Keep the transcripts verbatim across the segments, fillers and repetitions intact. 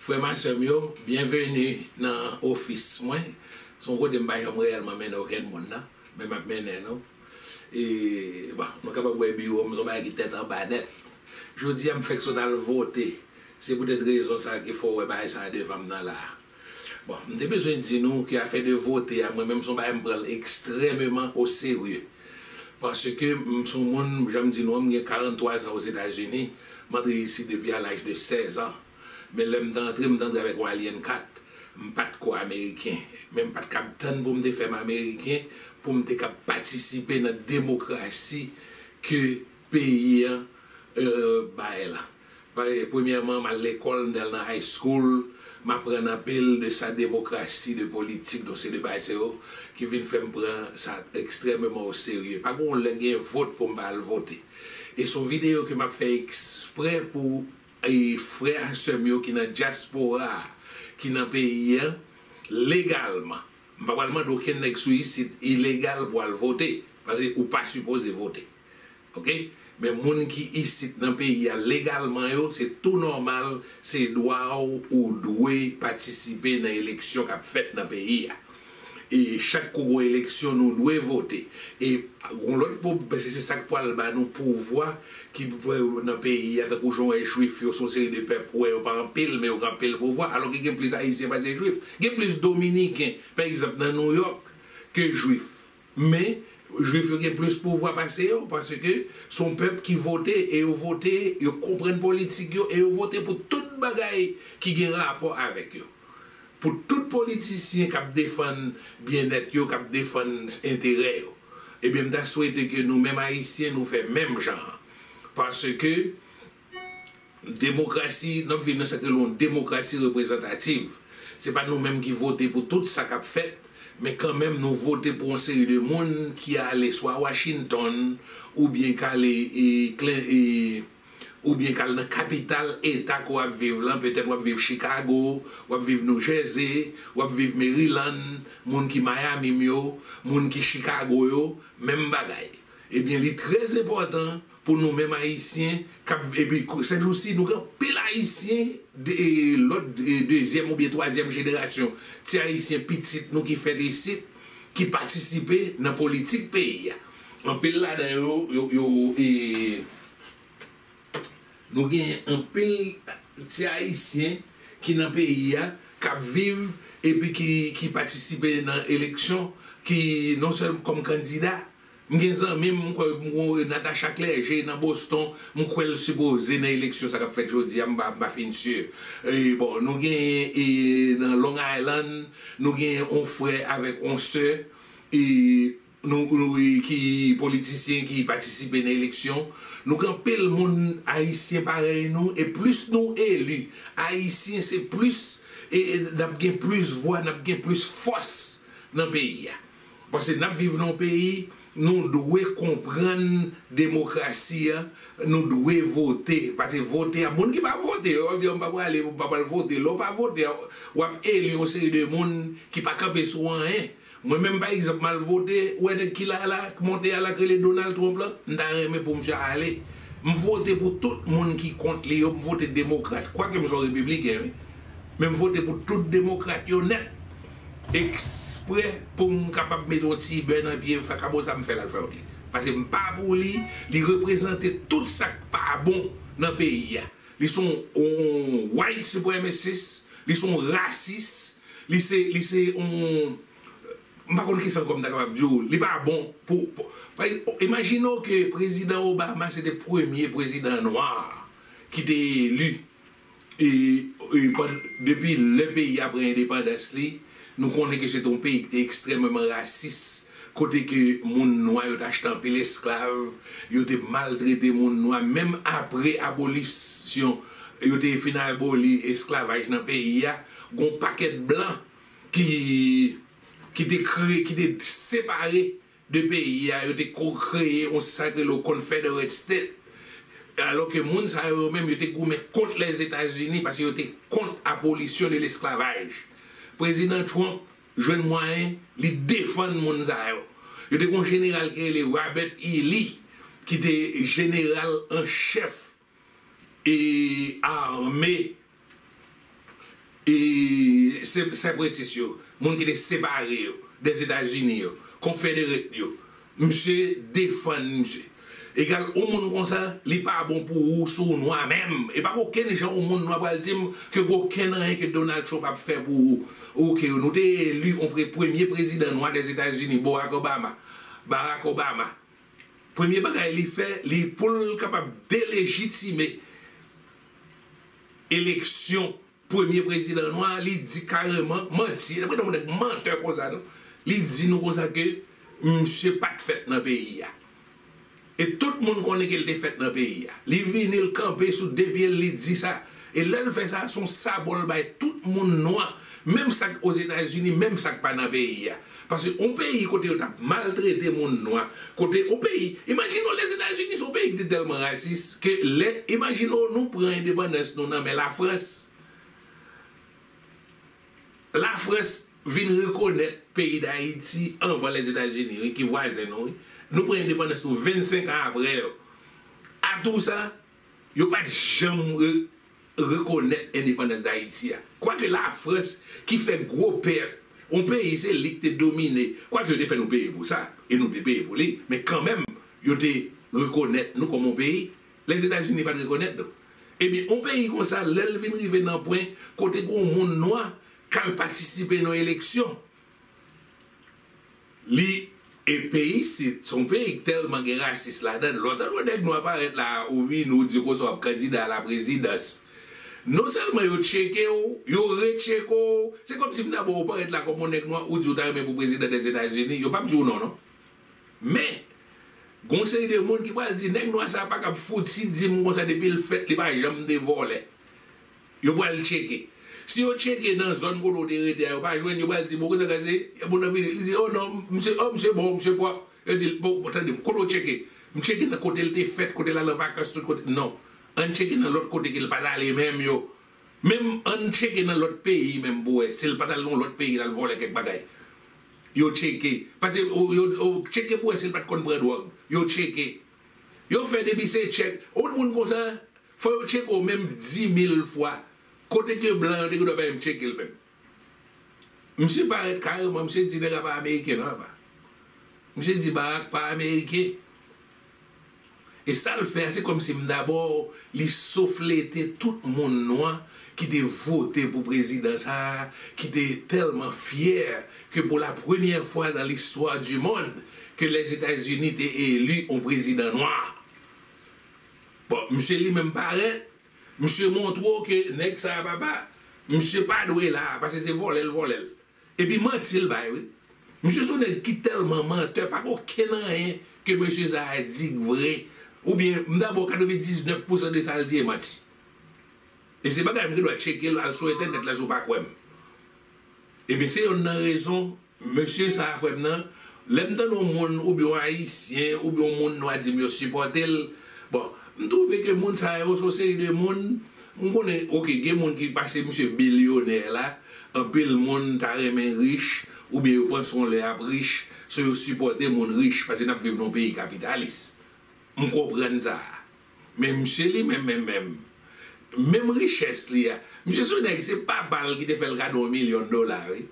Frè m ak sè m yo, byenveni nan ofis mwen. Se yon kote m pa janm reyèlman mennen okenn moun nan, men m ap mennen nou. E, bon, nou kapab wè biwo m, se yon bagay ki tèt anba nèt. Jodi a, m fèk sot al vote. Se poutèt rezon sa ki fè w wè bagay sa a devan m nan la a. Bon, m te bezwen di nou ke afè de vote a, mwen menm, se yon bagay m pran l ekstrèmeman o serye. Paske m se yon moun, jan m di nou an, m gen karant twa zan Ozetazini, m antre isit depi a laj de sèz an. Men lè m te antre, m te antre avèk yon alyen kat. M pa t ko ameriken, men m pa t kab tann pou m te fè m ameriken, pou m te kab patisipe nan demokrasi ke peyi an, euh, bay la. Paske, premyèman, m al lekòl, m t al nan high school, m aprann anpil de sa demokrasi, de politik, de yon seri de bagay sa yo, ki vin fè m pran sa ekstrèmeman o serye. Pa gen yon lè gen vòt pou m pa al vote. E se yon videyo ke m ap fè eksprè pou, e, frè ak sè m yo ki nan dyaspora a, ki nan peyi an, legalman. M pa pral mande okenn nèg sou isit ilegal pou al vote, paske ou pa sipoze vote. Oke? Men moun ki isit nan peyi a legalman yo, se tou nòmal, se dwa w, ou dwe patisipe nan eleksyon k ap fèt nan peyi a. E chak kou gon eleksyon, nou dwe vote. E gon lòt pwob-, paske se sa k pral ba nou pouvwa ki pou nan peyi a, tankou jan w wè Jwif yo, se yon seri de pèp, ou wè yo pa anpil, men yo gen anpil pouvwa, alò ke gen plis Ayisyen pase Jwif. Gen plis Dominiken, pa egzanp, nan Nouyòk, ke Jwif. Men, Jwif yo gen plis pouvwa pase yo, paske se yon pèp ki vote, e yo vote, yo konprann politik yo, e yo vote pou tout bagay ki gen rapò avèk yo. Pou tout politisyen k ap defann byennèt yo, k ap defann enterè yo. Ebyen, m ta swete ke nou menm Ayisyen, nou fè menm jan an. Paske demokrasi, n ap viv nan sa k rele yon demokrasi reprezantativ. Se pa nou menm ki vote pou tout sa k ap fèt, men kanmenm nou vote pou yon seri de moun ki ale swa Washington, oubyen k ale, e, Clen-, e, oubyen k al nan kapital eta ke w ap viv lan. Petèt w ap viv Chicago, w ap viv New Jersey, w ap viv Maryland, moun ki Miami m yo, moun ki Chicago yo, menm bagay. Ebyen, li trè enpòtan pou nou menm Ayisyen, k ap, epi kou-, sèjousi, nou gen anpil Ayisyen, de, e, lòt, e, dezyèm oubyen twazyèm jenerasyon, ti Ayisyen pitit nou ki fèt isit, ki patisipe nan politik peyi a. Anpil ladan yo, yo, yo, e, nou gen anpil ti Ayisyen ki nan peyi a, k ap viv, epi ki, ki patisipe nan eleksyon, ki non sèlman kòm kandida, m gen zanmi m, m kwè, m, Natacha Clergé nan Boston, m kwè l sipoze nan eleksyon sa k ap fèt jodi a, m pa, m pa fin si. E, bon, nou gen, e, nan Long Island, nou gen yon frè avèk yon sè, e, nou, nou, e, ki politisyen ki patisipe nan eleksyon. Nou gen anpil moun ayisyen parèy nou, e plis nou eli, ayisyen se plis, e, e, n ap gen plis vwa, n ap gen plis fòs nan peyi a. Paske n ap viv nan yon peyi, nou dwe konprann demokrasi a, nou dwe vote. Paske vote a, moun ki pa vote, yo ap di, "M pa prale, m pa pral vote." Lè w pa vote, w ap eli yon seri de moun ki pa kanpe sou anyen. Mwen menm, pa egzanp, m al vote, ou wè nèg ki la la, k monte a la, k rele Donald Trump lan, m ta renmen pou misye ale. M vote pou tout moun ki kont li yo, m vote demokrat. Kwake m se yon repibliken, wi. Men m vote pou tout demokrat yo nèt. Eksprè pou m kapab mete yon ti bè nan pye, fè kabo sa m fè l al fè yon li. Paske m pa pou li, li reprezante tout sa k pa bon nan peyi a. Li se yon, yon white supremacist, li se yon rasis, li se, li se yon, m pa konn kisa ankò m ta kapab di w, li pa bon pou, pou, pa, imajine w ke prezidan Obama se te premye prezidan nwa ki te eli. E, e pann-, depi lè peyi a pran endepandans li, nou konnen ke se te yon peyi ki te ekstrèmeman rasis, kote ke moun nwa yo te achte anpil esklav, yo te maltrete moun nwa, menm apre abolisyon, yo te fin aboli esklavaj nan peyi a, gon pakèt blan ki, ki te kre-, ki te separe de peyi a, yo te ko-, kreye yon sa k rele Confederate State. Alò ke moun sa yo, yo menm, yo te goumen kont Lèzetazini, paske yo te kont abolisyon de lesklavaj. Prezidan Trump jwenn mwayen, li defann moun sa yo. Yo te gon jeneral ki rele Robert E. Lee, ki te jeneral an chèf e ame e, se, separetis yo, moun ki te separe yo, Dèzetazini yo, Confederate yo, misye defann misye. Egal, yon moun konsa, li pa bon pou ou si w nwa menm. E pa gen okenn jan yon moun nwa pral di m ke gen okenn anyen ke Donald Trump ap fè pou ou. Oke, nou te eli yon pre-, premye prezidan nwa Dèzetazini, Barack Obama. Barack Obama. Premye bagay li fè, li pou l kapab delejitime eleksyon premye prezidan nwa, li di kareman, manti, e pa gen yon nèg mantè konsa non. Li di nou konsa ke misye pa t fèt nan peyi a. E tout moun konnen ke l te fèt nan peyi a. Li vini, l kanpe sou de pye l, li di sa. E lè l fè sa, se yon sabò l bay tout moun nwa, menm sa k Ozetazini, menm sa k pa nan peyi a. Paske yon peyi kote yo t ap maltrete moun nwa, kote yon peyi, imajine w, Lèzetazini se yon peyi ki te tèlman rasis, ke lè, imajine w, nou pran endepandans nou nan men Lafrans. Lafrans vin rekonèt peyi Dayiti anvan Lèzetazini, wi, ki vwazen nou, wi. Nou pran endepandans nou vennsenk an apre yo. Atou sa, yo pa t janm re-, rekonèt endepandans Dayiti a. Kwake Lafrans ki fè gwo pèt, yon peyi se li ki te domine, kwake yo te fè nou peye pou sa, e nou te peye pou li, men kanmenm, yo te rekonèt nou kòm yon peyi. Lèzetazini pa t rekonèt nou. Ebyen, yon peyi konsa, lè l vin rive nan pwen kote gen yon moun nwa k al patisipe nan eleksyon, li, e peyi isit, se yon peyi k tèlman gen rasis ladan l. Lè w tande yon nèg nwa parèt la, ou vini, ou di konsa w ap kandida a la prezidans. Non sèlman yo tcheke w, yo retcheke w. Se kòmsi m ta ba w parèt la kòm yon nèg nwa, ou di w ta renmen pou prezidan Dèzetazini, yo p ap di w non, non. Men, gen yon seri de moun ki pral di, "Nèg nwa sa a pa kab fouti di m konsa depi l fèt, li pa janm te vòlè." Yo pral tcheke. Si yo tcheke nan zòn kote w te rete a, yo pa jwenn, yo pral di, "Bon, kote sa se?" Moun nan vini, li di, "Oh non, misye, oh, misye bon, misye pwòp." Yo di, "Bon, bon, tande m, kote w tcheke?" "M tcheke nan kote l te fèt, kote l al an vakans, tout kote." Non. Ann tcheke nan lòt kote ke l pa t ale menm yo. Menm ann tcheke nan lòt peyi menm pou wè si l pa t al nan lòt peyi, l al vòlè kèk bagay. Yo tcheke. Paske yo, yo, yo tcheke pou wè si l pa t konn pran dwòg. Yo tcheke. Yo fè depi se tchèk. Yon moun konsa, fò yo tcheke w menm dimil fwa. Kote ke blan yo te gen dwa pa menm tcheke l menm? Misye parèt kareman, misye di nèg la pa ameriken non, papa. Misye di Barack pa ameriken. E sa l fè a, se kòmsi m dabò, li soflete tout moun nwa ki te vote pou prezidan sa a, ki te tèlman fyè ke pour la première fois dans l'histoire du monde, ke Lèzetazini te eli yon prezidan nwa. Bon, misye li menm parèt, misye montre w ke nèg sa a, papa, misye pa dwe la, paske se vòlè l vòlè l. Epi manti l bay, wi. Misye se yon nèg ki tèlman mantè, pa gen okenn anyen ke mesye sa a di k vre. Oubyen, m dabò katrevendiznèf pousan de sa l di e manti. E se bagay m gen dwa tcheke l, al sou entènèt la si w pa kwè m. Ebyen, se yonn nan rezon, mesye sa a, frè m nan, lè m tande yon moun, oubyen yon Ayisyen, oubyen yon moun nwa di m yo sipòte l, bon, m twouve ke moun sa yo, se yon seri de moun, m konnen, oke, gen moun ki pase misye bilyonè la, anpil moun ta renmen rich, oubyen yo panse yon lè y ap rich, so yo sipòte moun rich, paske n ap viv nan yon peyi kapitalis. M konprann sa. Men misye li menm, menm, menm, menm richès li a, misye se yon nèg, se papa l ki te fè l kado yon milyon dola, wi.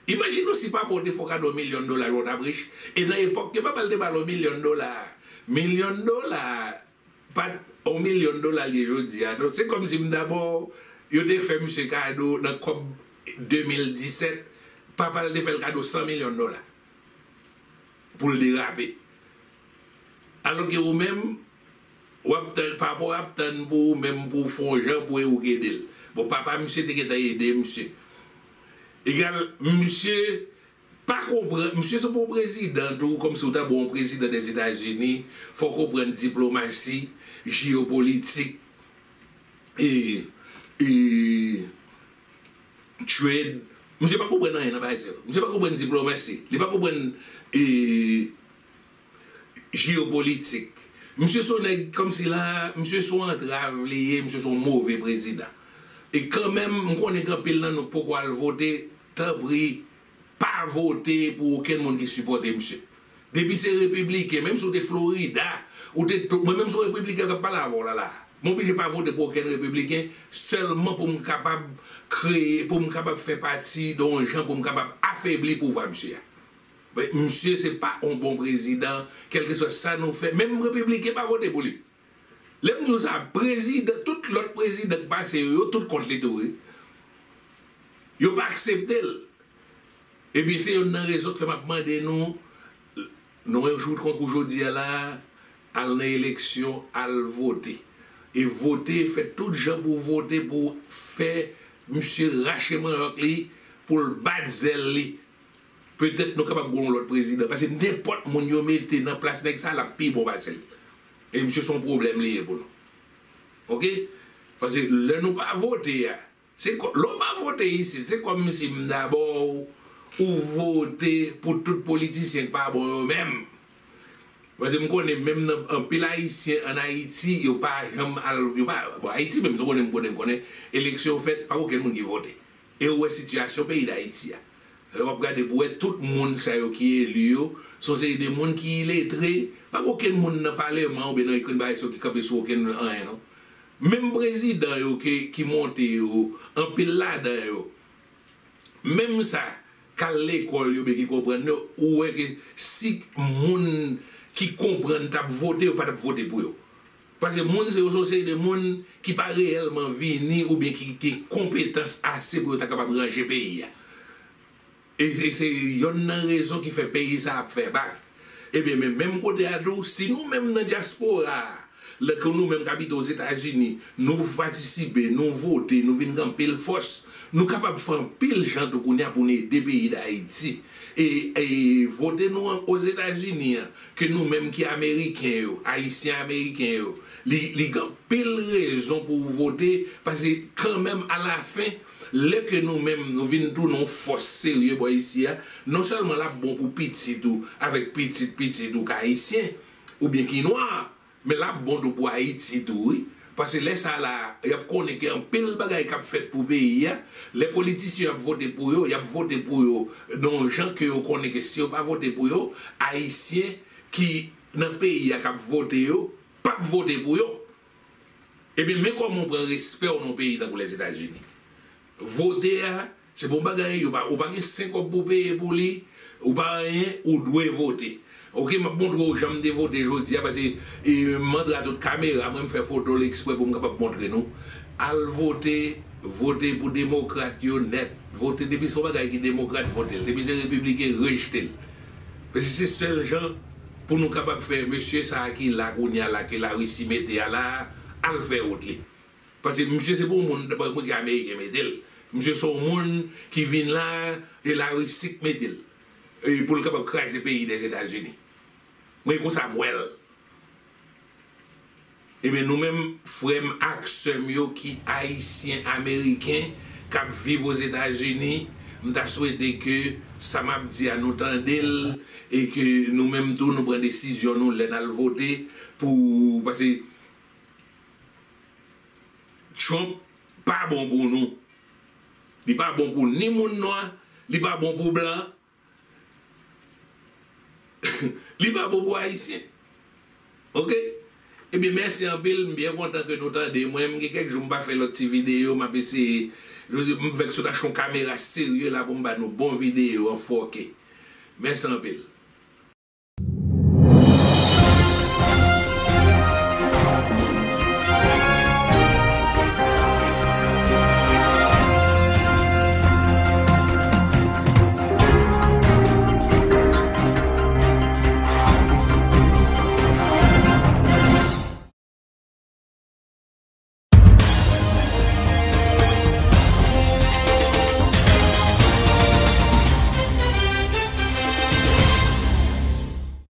Imajine w si papa w te fè w kado yon milyon dola, jan w t ap rich. E nan epòk ke papa l te ba l yon milyon dola a, milyon dola a, pa t yon milyon dola l ye jodi a, non. Se kòmsi m dabò, yo te fè misye kado nan kòb de mil disèt, papa l te fè l kado san milyon dola pou l derape. Alòske ou menm, w ap tann, papa w ap tann pou ou menm, pou w fè yon jan pou e ou k ede l. Bon, papa misye te gentan ede misye. Egal, misye pa konprann, misye se pou prezidan tou, kòmsi w ta bon prezidan Dèzetazini, fò w konprann diplomasi, jeyopolitik, e, e, trade. Misye pa konprann anyen nan bagay sa yo. Misye pa konprann diplomasi. Li pa konprann, e, jeyopolitik. Misye se yon nèg kòmsi la, misye se yon antrav li ye, misye se yon move prezidan. E kanmenm, m konnen gen anpil nan nou k poko al vote, tanpri, pa vote pou okenn moun ki sipòte misye. Depi se repibliken, menm si w te Florida, ou te, mwen menm se yon repibliken k ap pale avè w la, la. M oblije pa vote pou okenn repibliken, sèlman pou m kapab kreye, pou m kapab fè pati de yon jan pou m kapab afebli pouvwa misye a. Men misye se pa yon bon prezidan, kèlkeswa sa nou fè. Menm repibliken pa vote pou li. Lè m di w sa, prezidan, tout lòt prezidan k pase yo, yo tout kont li tou, wi. Yo pa aksepte l. Epi se youn nan rezon k fè m ap mande nou, nou wè jou tankou jodi a la, al nan eleksyon, al vote. E vote, fè tout jan pou vote pou fè misye rache manyòk li, pou l bat zèl li. Petèt nou kapab gen yon lòt prezidan. Paske nenpòt moun yo mete nan plas nèg sa, l ap pi bon pase l. E misye se yon pwoblèm li ye pou nou. Oke? Paske lè nou pa vote a, se kò-, lè w pa vote isit, se kòmsi m dabò ou vote pou tout politisyen k pa bon yo menm. Paske m konnen menm nan anpil Ayisyen ann Ayiti, yo pa janm al, yo pa, bon, Ayiti menm, se konnen m konnen, m konnen, eleksyon fèt, pa okenn moun ki vote. E ou wè sitiyasyon peyi Dayiti a. Lè w ap gade pou wè tout moun sa yo ki eli yo, se yon seri de moun ki iletre, pa gen okenn moun nan palèman oubyen nan okenn bagay sa yo ki kanpe sou okenn anyen, non. Menm prezidan yo ke, ki monte yo, anpil ladan yo, menm sa k al lekòl yo, oubyen ki konprann yo, ou wè ke si moun ki konprann t ap vote, yo pa t ap vote pou yo. Paske moun se yo, se yon seri de moun ki pa reyèlman vini oubyen ki gen konpetans ase pou yo ta kapab ranje peyi a. E, e se yonn nan rezon ki fè peyi sa ap fè bak. Ebyen, men menm kote a tou, si nou menm nan dyaspora a, lè ke nou menm k abite Ozetazini, nou patisipe, nou vote, nou vin gen anpil fòs, nou kapab fè anpil jan tou kounye a pou n ede peyi Dayiti. E, e vote nou an Ozetazini an, ke nou menm ki Ameriken yo, Ayisyen Ameriken yo, li, li gen anpil rezon pou w vote, paske kanmenm, alafen, lè ke nou menm, nou vin tounen yon fòs serye bò isi a, non sèlman l ap bon pou pitit ou, avèk pitit pitit ou k Ayisyen, oubyen ki nwa, men l ap bon tou pou Ayiti tou, wi. Paske lè sa la, y ap konnen ke anpil bagay k ap fèt pou peyi a. Lè politisyen yo ap vote pou yo, y ap vote pou yo nan yon jan ke yo konnen ke si yo pa vote pou yo, Ayisyen ki nan peyi a k ap vote yo, p ap vote pou yo. Ebyen, men kòman w pran respè w nan yon peyi tankou Lèzetazini. Vote a, se pa yon bagay, yo pa, ou pa gen senk kòb pou w peye pou li, ou pa anyen, ou dwe vote. Oke, m ap montre w jan m te vote jodi a, paske, e, m antre a tout kamera, mwen m fè foto l eksprè pou m kapab montre nou. Al vote, vote pou demokrat yo nèt. Vote, depi se yon bagay ki demokrat, vote l. Depi se repibliken, rejte l. Paske se sèl jan pou nou kapab fè mesye sa a ki la kounye a la, ke Larisi mete a la, al fè wout li. Paske misye se pa yon moun, daprè mwen, ke Ameriken mete l. Misye se yon moun ki vin la, e Larisi k mete l. E pou l kapab kraze peyi Dèzetazini. Mwen, e konsa m wè l. Ebyen, nou menm, frè m ak sè m yo ki Ayisyen Ameriken k ap viv Ozetazini, m ta swete ke sa m ap di a nou tande l, e ke nou menm tou nou pran desizyon nou lè n al vote pou, paske Trump pa bon pou nou. Li pa bon pou ni moun nwa, li pa bon pou blan, li pa bon pou Ayisyen. Oke? Ebyen, mèsi anpil. M byen kontan ke nou tande mwen. M gen kèk jou m pa fè lòt ti videyo. M ap eseye. M fèk sot achte yon kamera serye la pou m ba nou bon videyo an fò ke. Mèsi anpil.